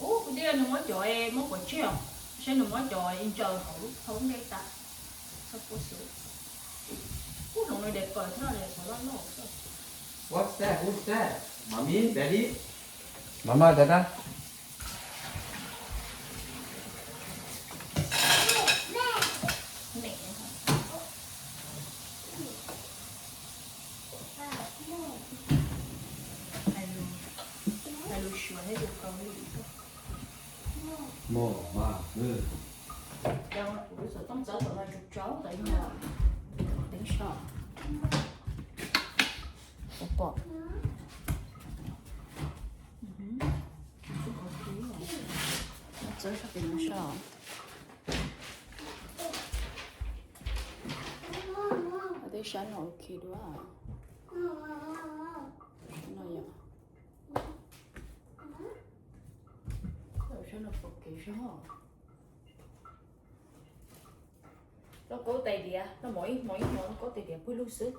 Ub, kuv twb yog nws muab cov muab quav tseg os, saib nws muab cov ntsaws hauv lub thoob ntej tas. Txhob puab xwb. Ub, hloov no de paws thiab de xov loj loj xwb. What's that? Who's that? Mommy? Daddy? Mama, dada? Hais lus Suav thiab lus Kaus Lim. Mom, mom, dad. Kuv lub xov tooj txawb tom no tsaus tsaus ntawd yog teeb soj. Pom pom. Txawb sab pem no soj. Tej sab no ok dua. Sab no yom. Sab no pom kev soj. Loj kaub tais diav, loj mov ib hmo ib hmo loj kaub tais diav pawg lug xwb.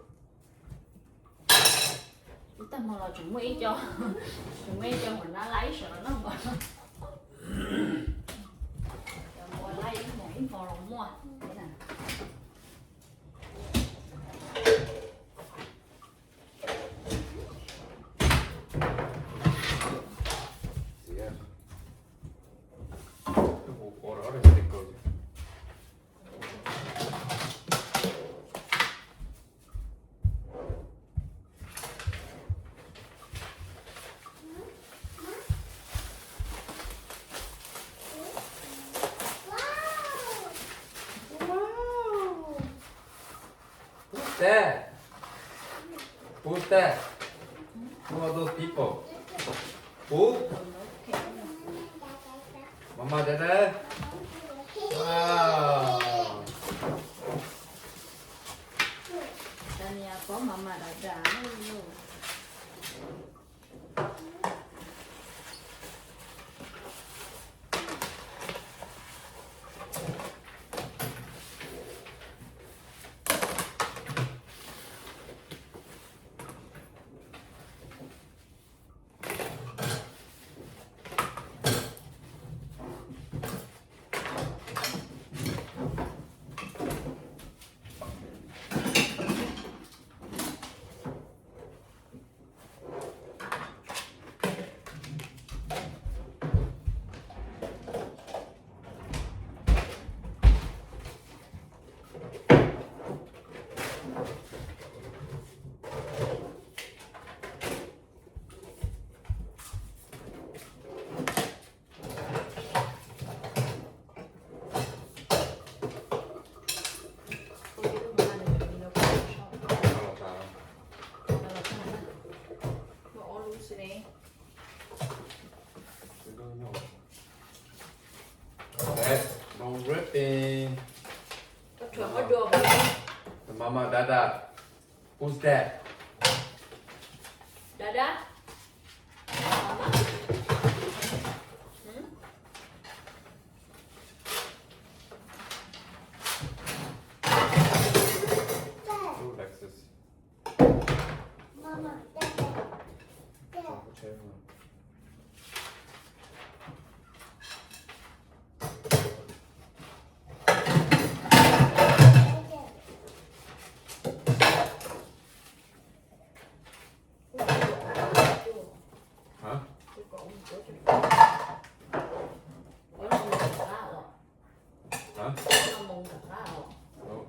Ib tag hmo los tseem muaj ib co, tseem muaj ib co hauv nab lab ib sawv los noj npaum. Cov ua lab ib hmo ib hmo los muaj. Who's that? Who's that? Who are those people? Who? Mama, dada? Wow. Tania paub mama dada. That's no ripping. Mama, dada. Who's that? Dada. Ooh, Lexus. Hah? Hah?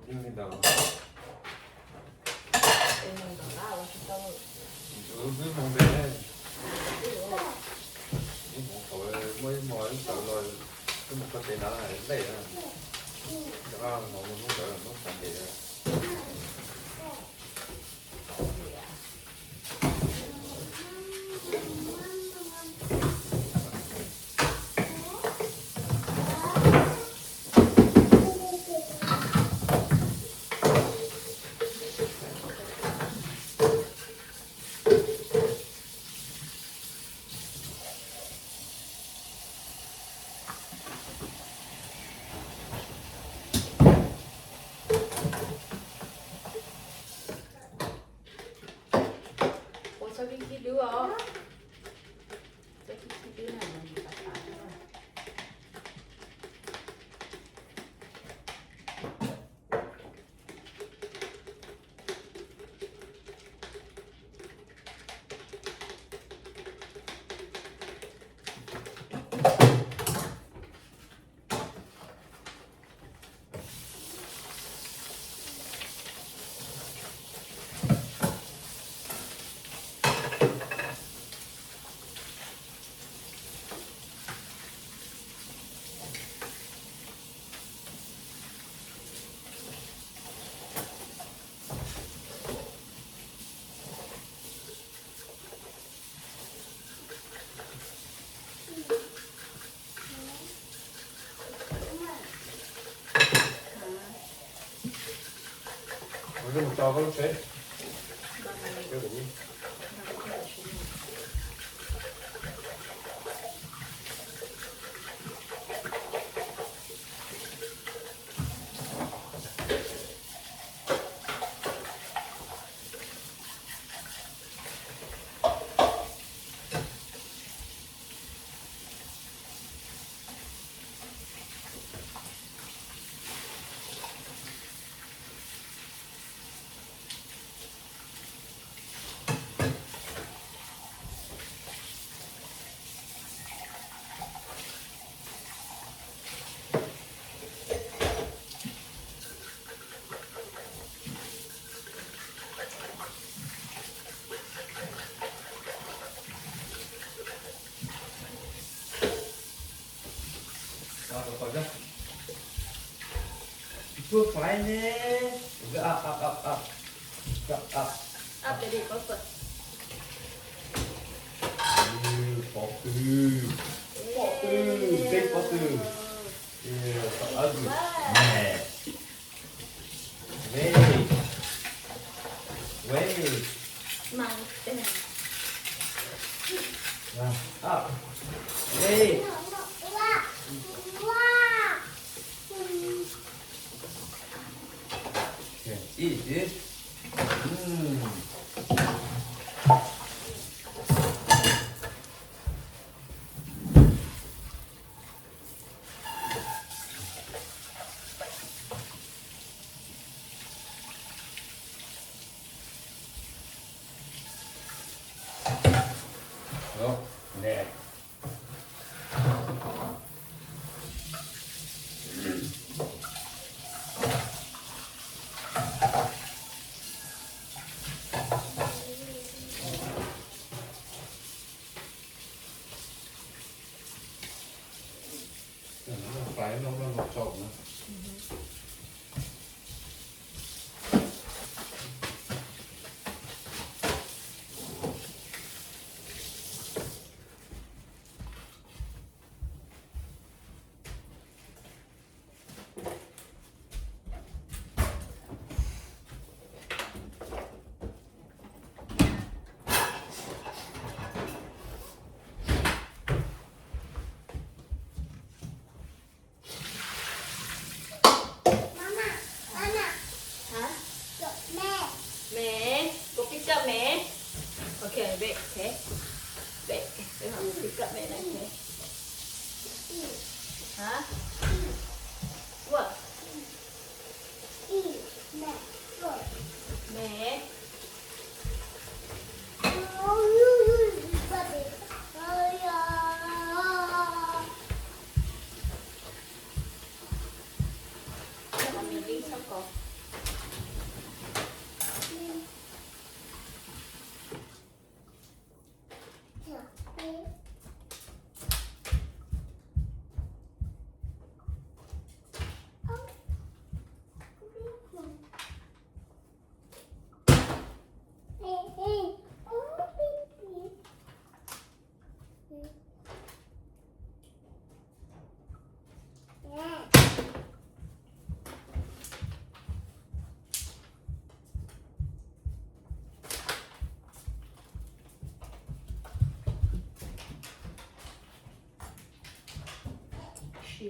Yeej li ntawd los? Wb twb hmoo ntev ne. Ib hmoov thaum muaj ib hmo wb sawv los wb mus koj tes na. Ntej, rov qab hnov mus hnub ntawd hnub xav ntes. Ua txhob khib khib dub os. Txhob khib khib dub na, nws tas tas. Mus tso koj lub tsheb. Ua faib ne, ap ap ap ap ap ap. Ap pem li pov pawg. Pov pawg, pov pawg, peb pov pawg. Ua, ua, ua. Faib no no no tsaus na.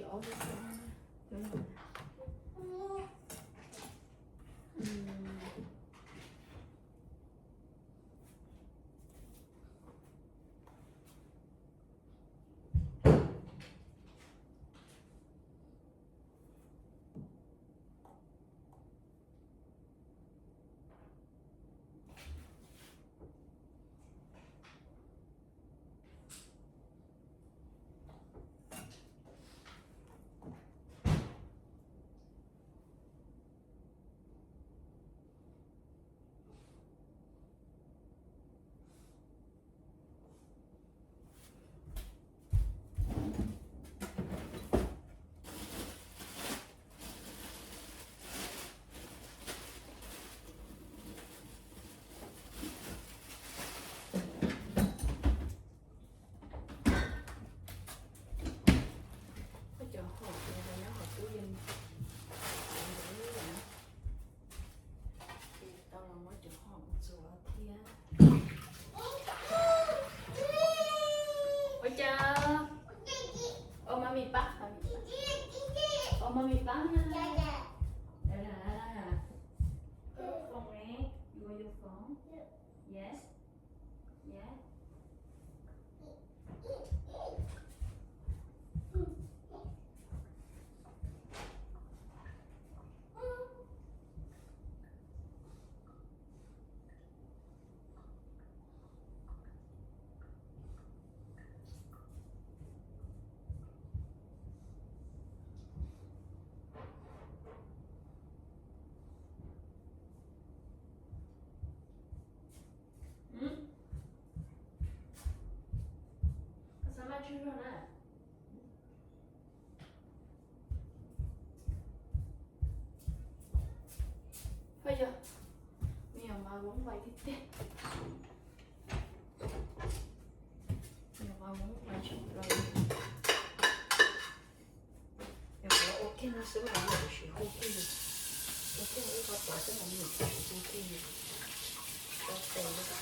Cov hom nyob hauv tub yees, tau los muab cov hom ntxuav thiab. Ua cas? Ua mami pab, ua mami pab na. Phone, eh? You want your phone? Yes. Yeah. Koj xav maj tsuag zog na. Haj yog, me nyuam mas voob vais tiag tiag. Me nyuam mas voob vais tshaj plaws. Yog qhov ua kiag no xwb mas yus sim hu kiag yus, ua kiag ib qho tod xwb mas me nyuam sim hu kiag yus tau tes li.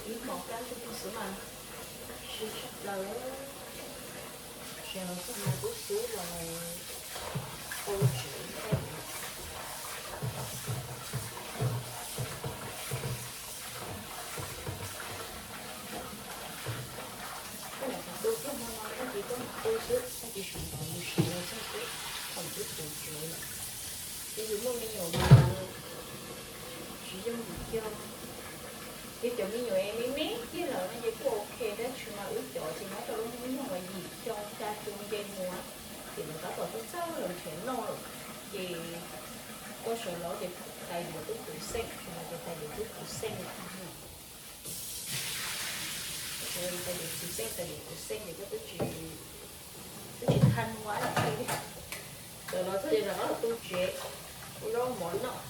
Ib hmos kab xwb mas sib tsis plaws, tsis hauv txoj hmoo kub xwb los tau tsis. Koj lam tu kiag hmo no, koj cia koj tu xwb, koj cia tsis tau mus siav los txog xwb, thaum twb pum tsev lawm. Ces yus muaj me nyuam mas tsis yooj yim cog. Ces cov me nyuam me me kiag lawm no ces kuj ok, tab sis mas wb cov ces nyob rau lub hnub nyoog uas yim xyoo xya xyoo nce mus, ces lawv tab tom txawj txawj los nrhiav noj lawm. Ces koj sawv los ces tais diav twb puv xeej, sawv los ces tais diav twb puv xeej lawm. Tais diav puv xeej, tais diav puv xeej ces koj twb tsis, twb tsis tha nua li. Sawv los txog ces rov qab los tu tsev, ua zaub mov noj.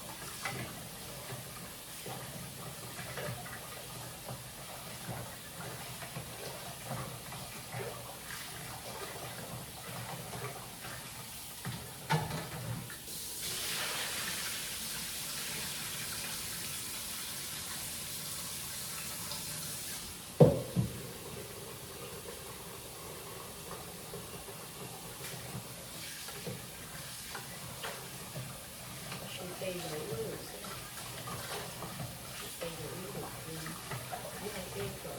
Ntawd xwb, ntawd ib lub, ib lub tej kom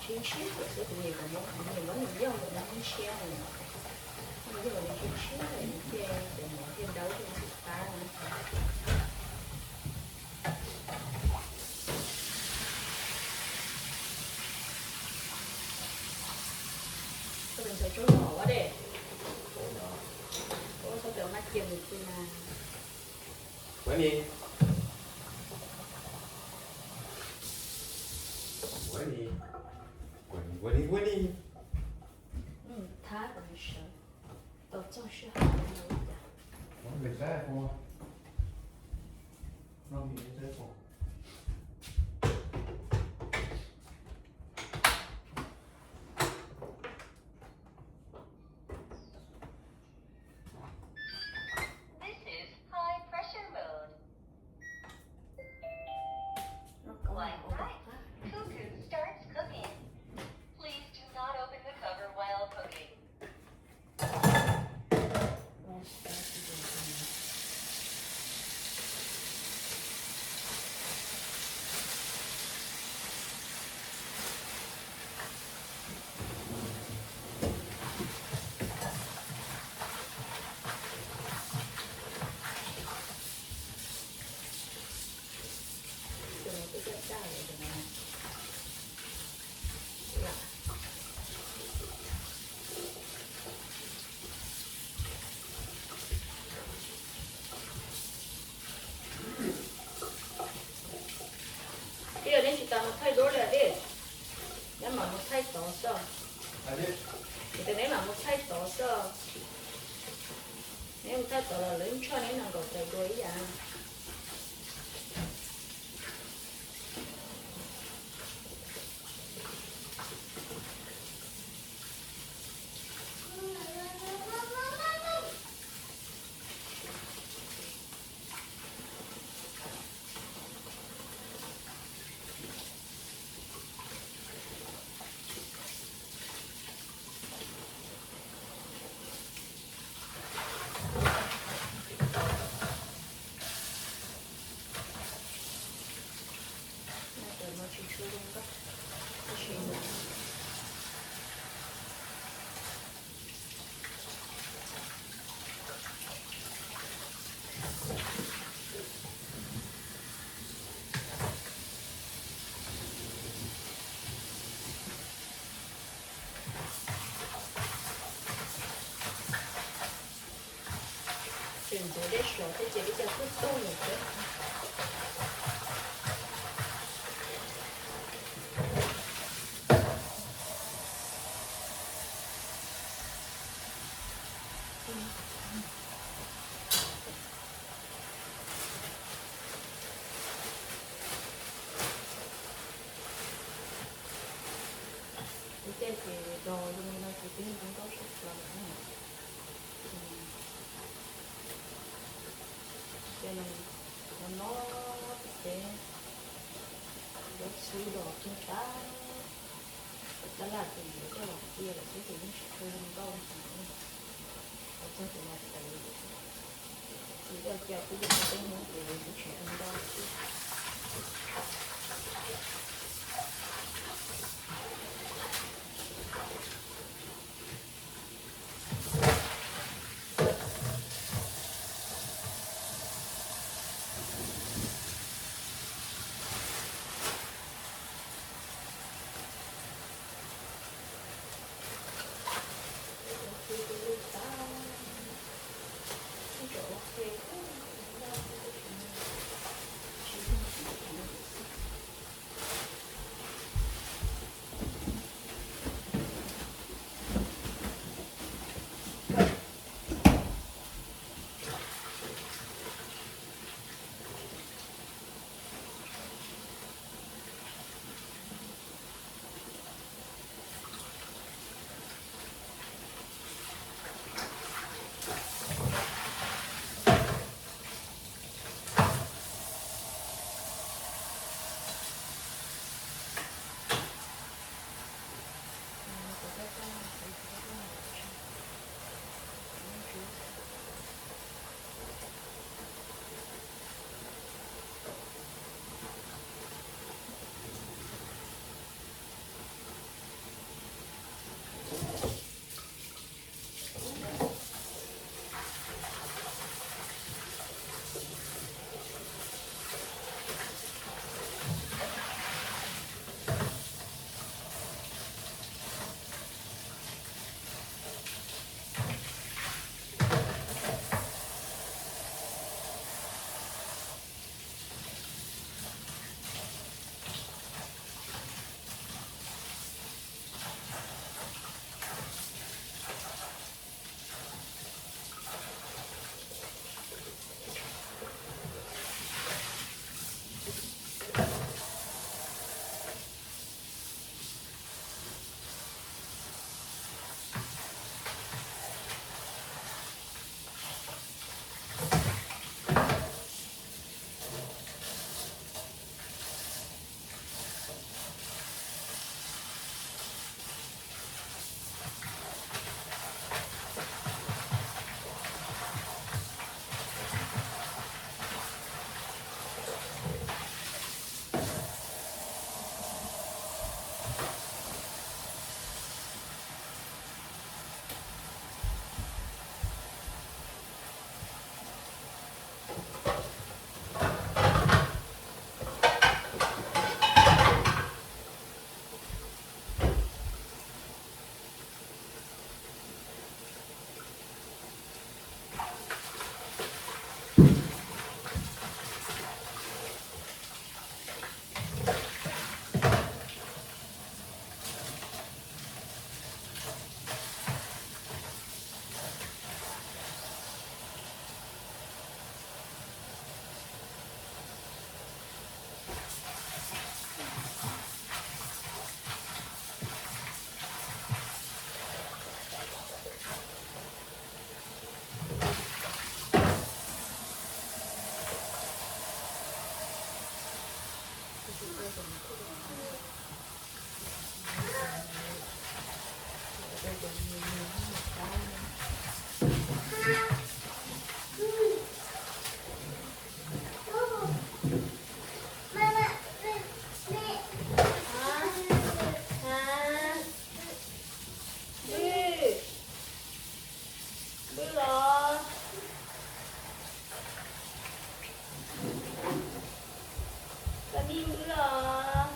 tshiab tshiab lawm xwb, kuv nyiam kom muab, kuv nyiam muab nws yog kom nws tshiab tshiab li. Nws yog kom nws tshiab tshiab lawm ces cov mov thiaj dawb thiaj tsis qab na. Koj tus ntxhais tsaug zog ua dej, ua txhob pem maj cia mus pw na. Ua ni, ua ni, ua ni, ua ni. Thab kom nws sawv tau txog sij hawm no ua cas. This is high pressure mode. Quite right. Cuckoo starts cooking. Please do not open the cover while cooking. Ib yam neb tsis tas mus thaij duab li dej, neb mam mus thaij tod xwb. Ces neb mam mus thaij tod xwb. Neb mus thaij tod los lawv ntshuaj neb no nkaus tawm dua ib yam. Cov no tsis tshua zoo nkauj, tab sis tseem ntxuav dej sov thiab ces ib co twb tuag lawm thiab. Ua cas ces dos zoo li no ces twb zoo nkauj tshaj plaws na. Ces no no pem peb yuav xwb los kiag tag, tab laj ces yuav coj los cia lawm xwb ces yeej tsis tshua zoo nkauj li cas. Los txog ces los tawm li xwb. Ces coj cia peb yog peb Hmoob ces yuav tsis zoo nkauj li xwb. Npwj los, koj nij npwj los.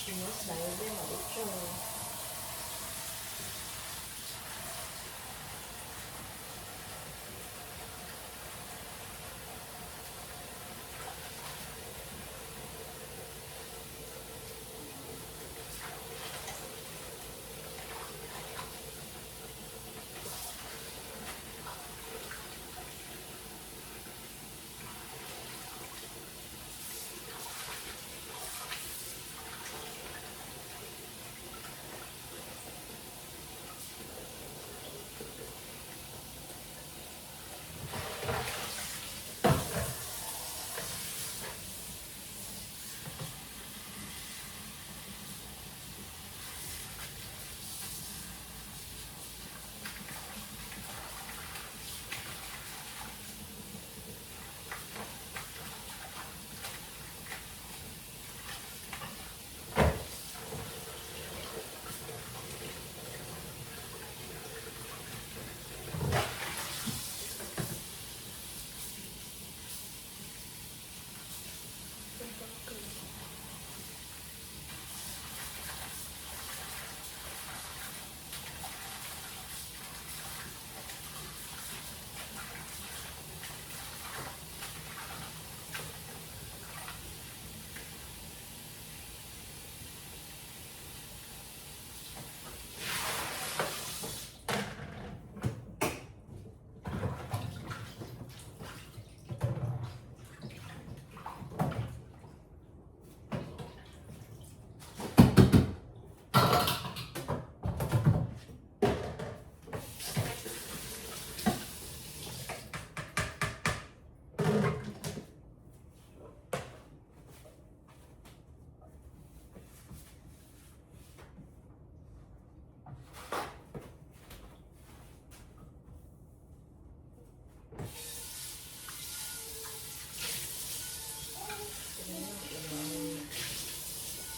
Tsis muab xaiv, peb mam li tso.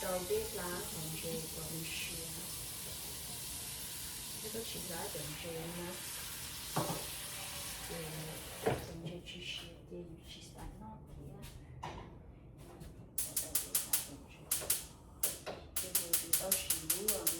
Rau peb plab cov ntses kom nws siav. Yog koj tsis plab cov ntses na, ces cov ntses tsis siav ces yus tsis xav noj thiab. Ces kuv tsis tau siv lub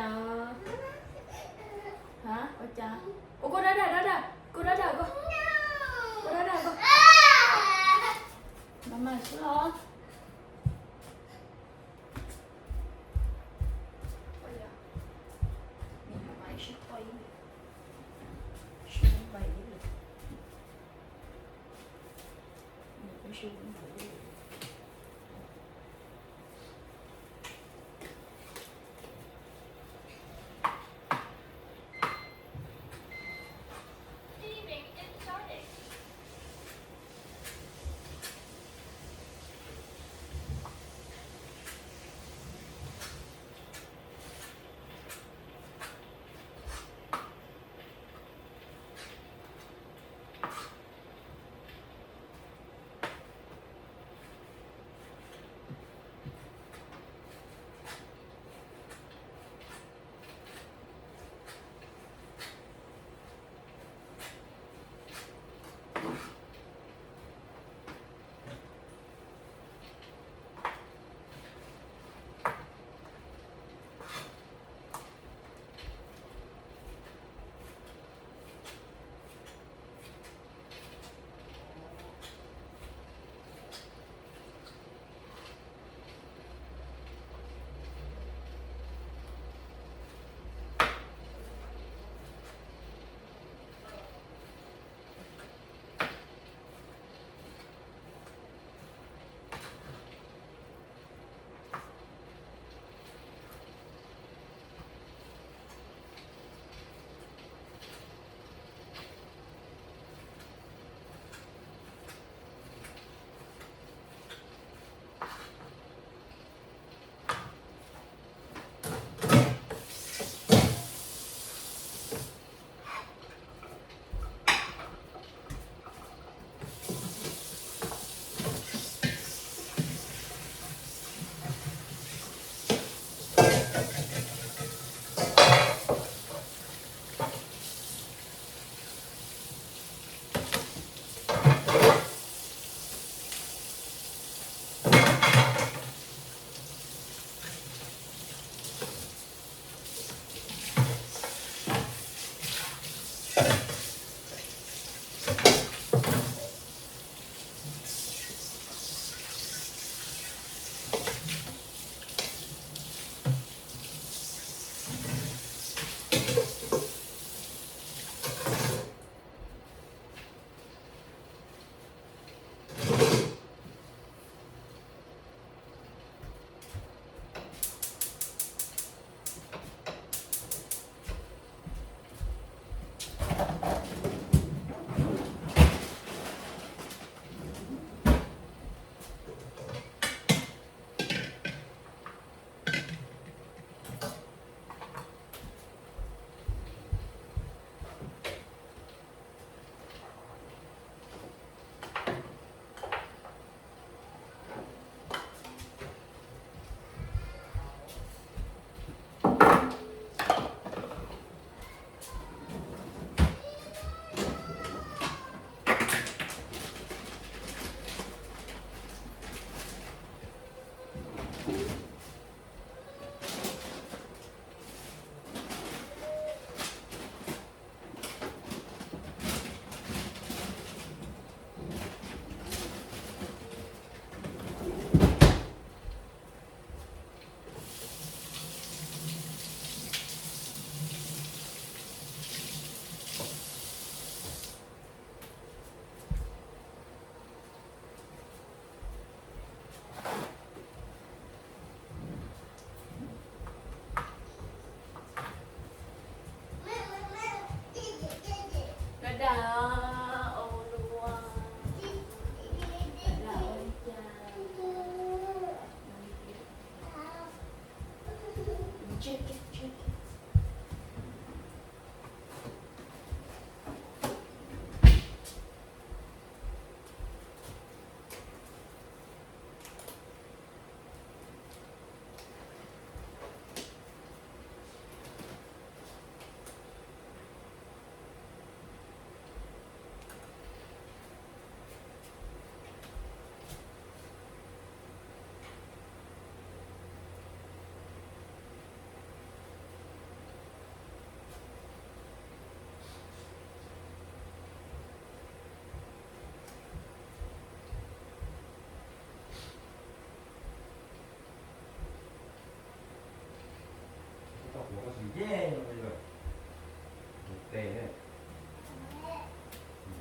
Hab, ua cas? Ua koj dab dab dab dab, koj dab dab koj, koj dab dab koj. Mas mas xwb los.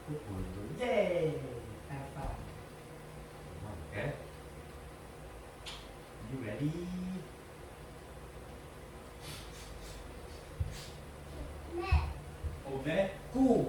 Ua ntej, high five. Okay. You ready? Okay, cool.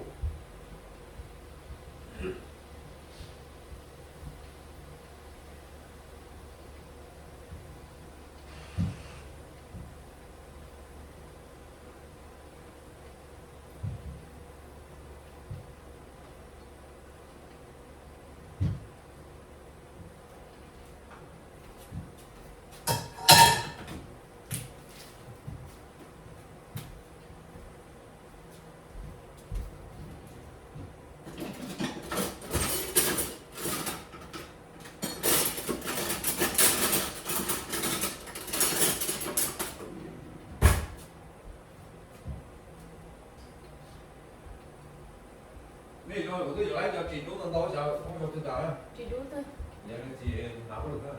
Nej cov kuv twb yuav laib cov tsis dub ntau ntau, xyov koj muab tso twg tas na. Tsis dub twg? Yog nej tsis hnav ua lwm tab.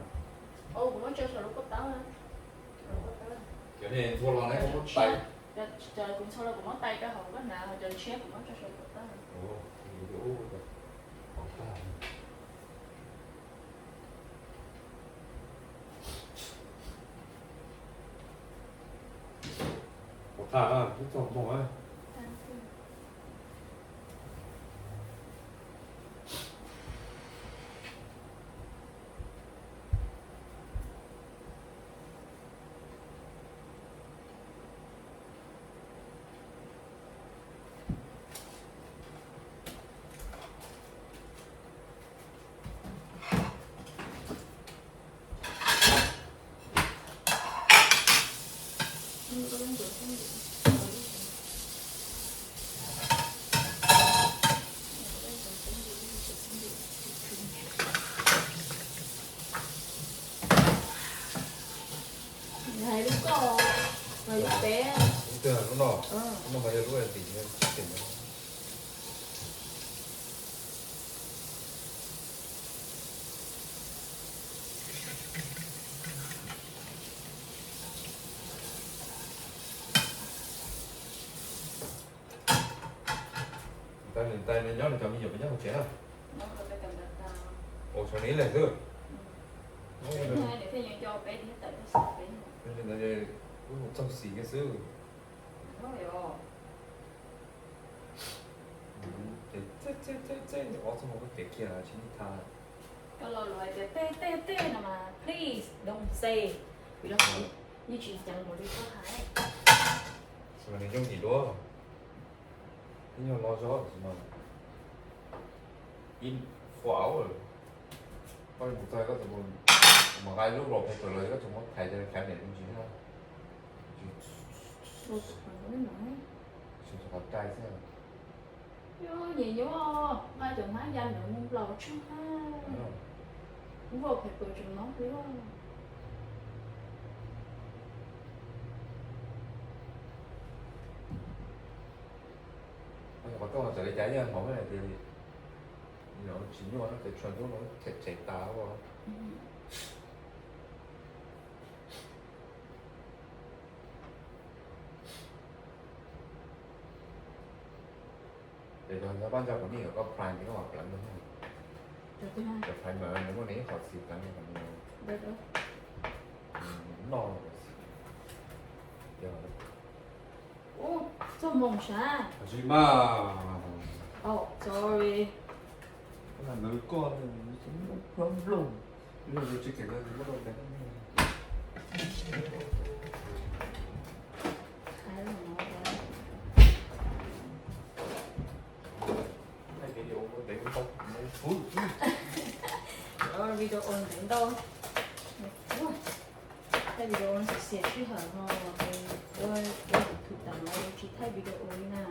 Ua, kuv muab tso saum lub pob tawb na. Cov nej ntxhua los nej muab tais. Cov kuv ntxhua los kuv muab tais rau hauv koj hnav, ho cov ntshiab kuv muab tso saum pob tawb. Ua tag, ib txoj moo. Hais lub koj, hais lub peb. Lub twg, lub no? Lub no mas yog lub em tim tim no. Tais, tais nws nyob nws cov me nyuam nyob hauv tsev na. Ua tsaug nws ib leeg xwb. Wb mus txog xis kiag xwb. Txeb txeb txeb txeb ob txoj moo koj kev kiag tsis nij tha. Koj lo lus hais tias tej tej tej no mas please don't say, vim rau qhov yeej tsis ceev npaum li koj hais. Xws mas nws yooj yim dua, ib nyuag lo zog xws mas ib four hours. Koj mus txog koj tseem mus nqa lub roll paper los koj tseem muab thaiv cov khav niam ntsis na. Tsis qhov dai xwb. Nyiam nyuaj, nqa cov hnab ya ntawd mus nplaum tshaj. Kuv roll paper tseem nov plig. Qhov rooj txawm li cas yeej hauv ces tsis nyuaj, ces tshua ntub no them tsem tas ua. Ces cov pab ntsa kuv nej kom koj prime ces koj mam pleev rau. Cov prime mas nws muaj nws ib qho xim pleev rau. Noj. Ub, txog moo sav. Tsis mas. Oh, sorry. Koj lam ntawd koj, no problem. Luag tsis kev ntawd muab rau tes. Video ntev ntau. Video ntev ntau. Thaij video no xiam sij hawm ho, ua ua YouTube tas los tsis thaij video li na.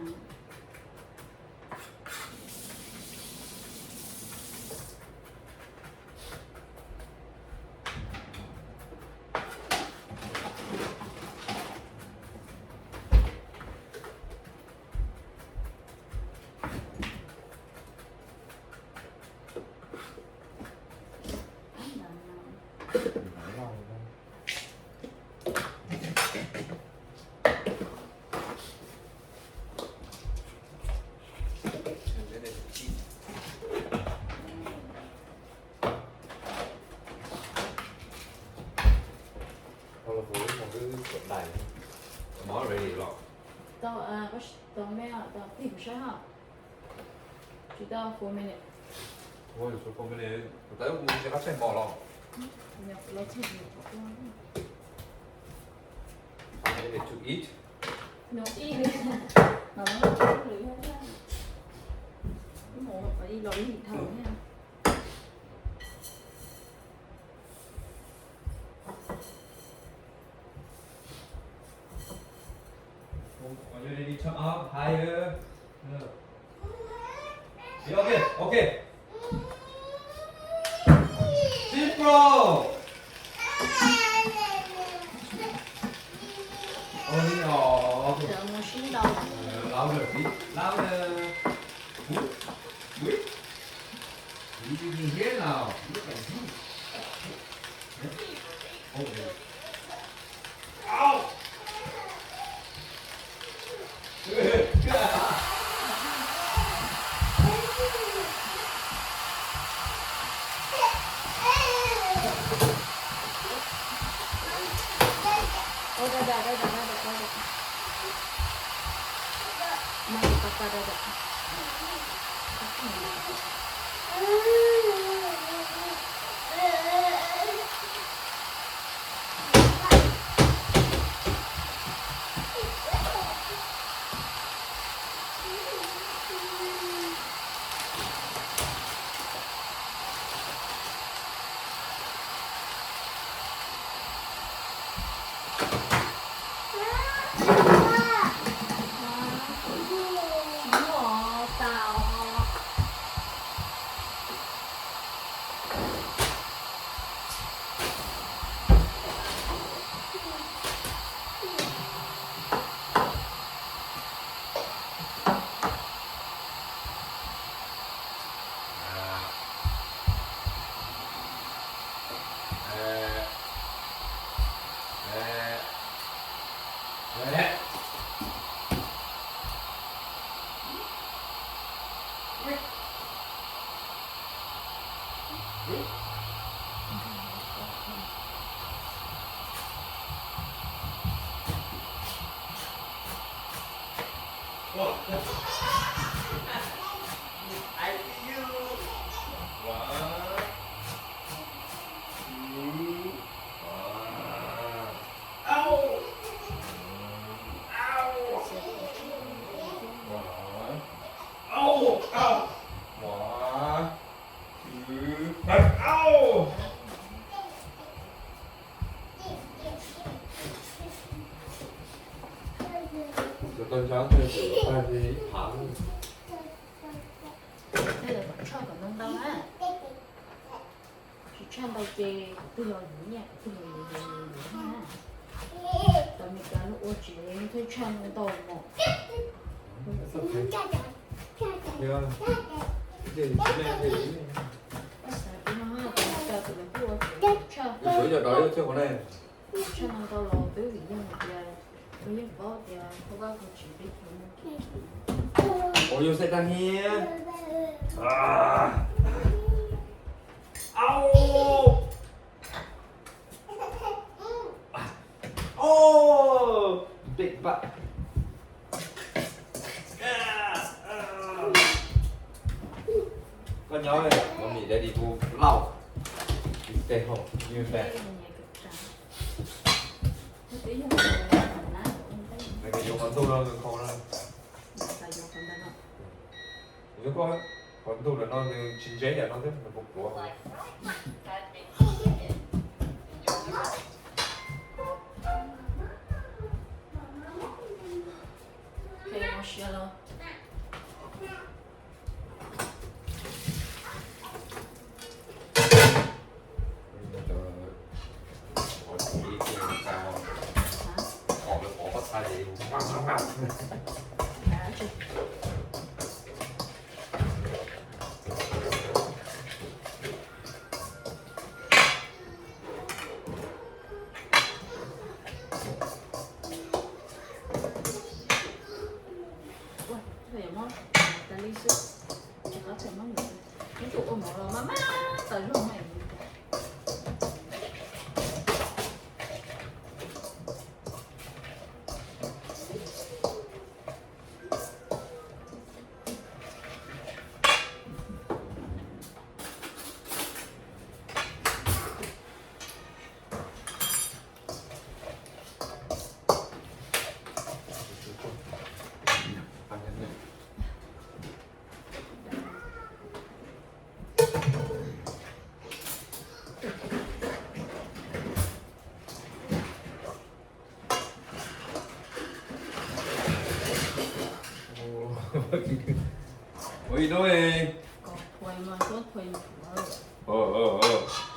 Tau me, tau tib kuv saib ha. Tsis tau four minute. Ua four minute, kuv tau mus tsis qab tsheej npaum los. Los txog tsis tau. Five minute to eat. No eat. Mas no eat lwm yog mus ib los ib dhau na. Are you ready to turn up higher? No. Yeah, okay, okay. Simple. Only, oh, okay. Louder, please. Louder. Whoop, whoop. You can hear now. Look at you. Hold it. Ow! I see you. One, two, one. Ow! Ow! One. Ow! Ow! One. Tus tau ntshav ntawd ces tag li ib phav. Tshaj kom ntau ntau na. Tsis tshaj ntau ces twg los yuav nyiaj, twg los yuav yuav yuav yuav na. Tau Meskas lub ua tsis li, thiaj tshaj ntau ntau mos. Ua xav kuv no ha, tus Meskas tus lawv kuj ua tsis tshaj. Yuav cov dov yuav thiaj qhov ne. Tshaj ntau ntau los twb vim yog hais tias, kuv yeej paub tias hauv vaj hauv tsev peb cov no. Ua yuav xav tag niag. Au! Au! Big butt. Koj nyob, mommy daddy hu loud. You stay home. You back. Yuav qhov ntug no, qhov no. Yuav koj, qhov ntug ntawm no nws tsis ntse yam no thiab, nws pluav pluav. Ua, twb yog muab tas li xwb, tsis qab txhais muab nws, neb tus ua mov los maj maj tas zog mas. What are you doing? Got toy, my son toy. Oh, oh, oh.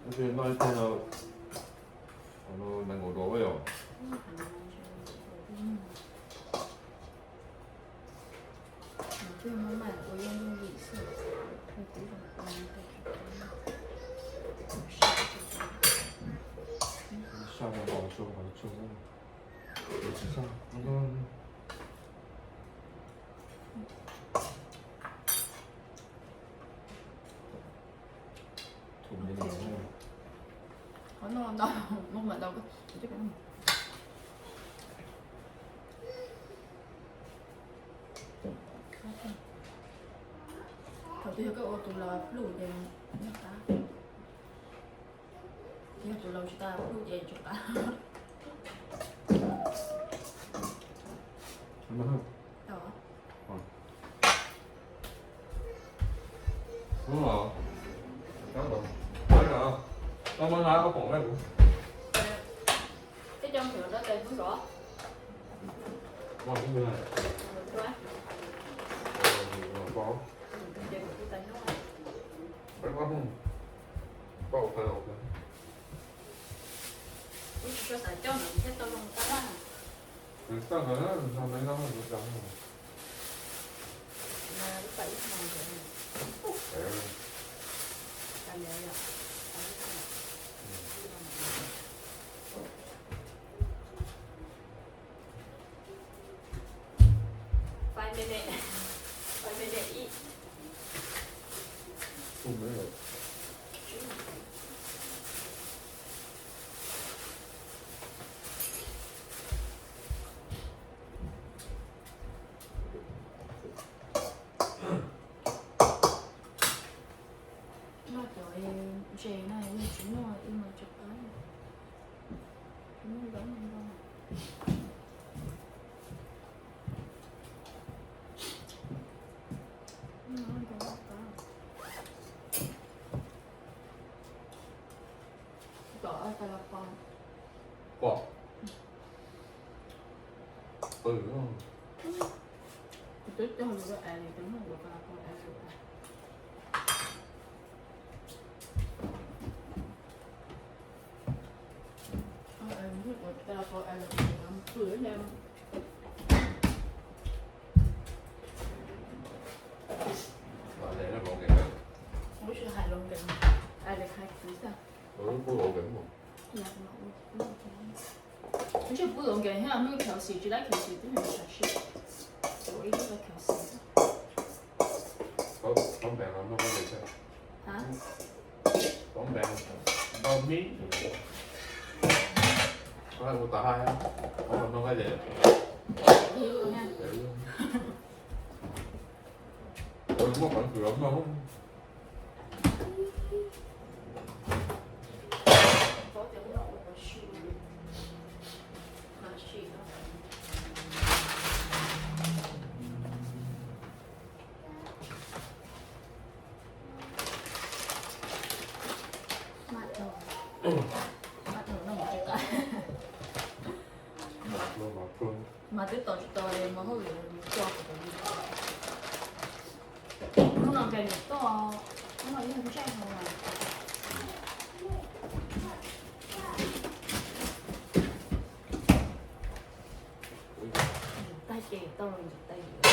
Ua no nees nkaum dos yom. Saj no ntaus tsuag ntaus tsuag. Qhov no ntau, muab mam ntau. Thaum twg yog koj ua tus laus pluj ces nyob qab, yog tus laus tsis tau pluj ces tsis qab. Tau. Hnub no, kab no, kab no, koj muab nqa ob poom rau kuv. Peb coj nqhis rau tes hnub nrov. Ua hnub nrov. Ces kuv tus tais hnub. Peb ob hnub. Koj ua qhov ua qhov. Kuv tsis tshua xav coj ntawm thiab tau zoo tab laj. Tau ntawd no me no kuv tau. Lub pais ib hmo ntawd. Five minute, five minute each. Noj cov ntses no yog tsis muaj ib no tsis qab, tsis muaj zaub no. Tom tais los pom. Pom. Twb cog lus rau Alex, twb muab ua tais los pom Alex. Ua si hais Logan, Alex hais kwv tag. Ntshe pub Logan thiab, muaj Kelsey, tsis laib Kelsey twb yog Kelsey. Ua ib lub rau Kelsey. Hab? Ua tas hais, ua no nqaij ces. Ua muaj peev xwm los noj. Mas twb tos tsis tau li, mas hauj lwm mus tso kuv tus li. Hnub no nqes niam toj, hnub no ib ntsaij no. Ntxim tais ces tau los ntxim tais.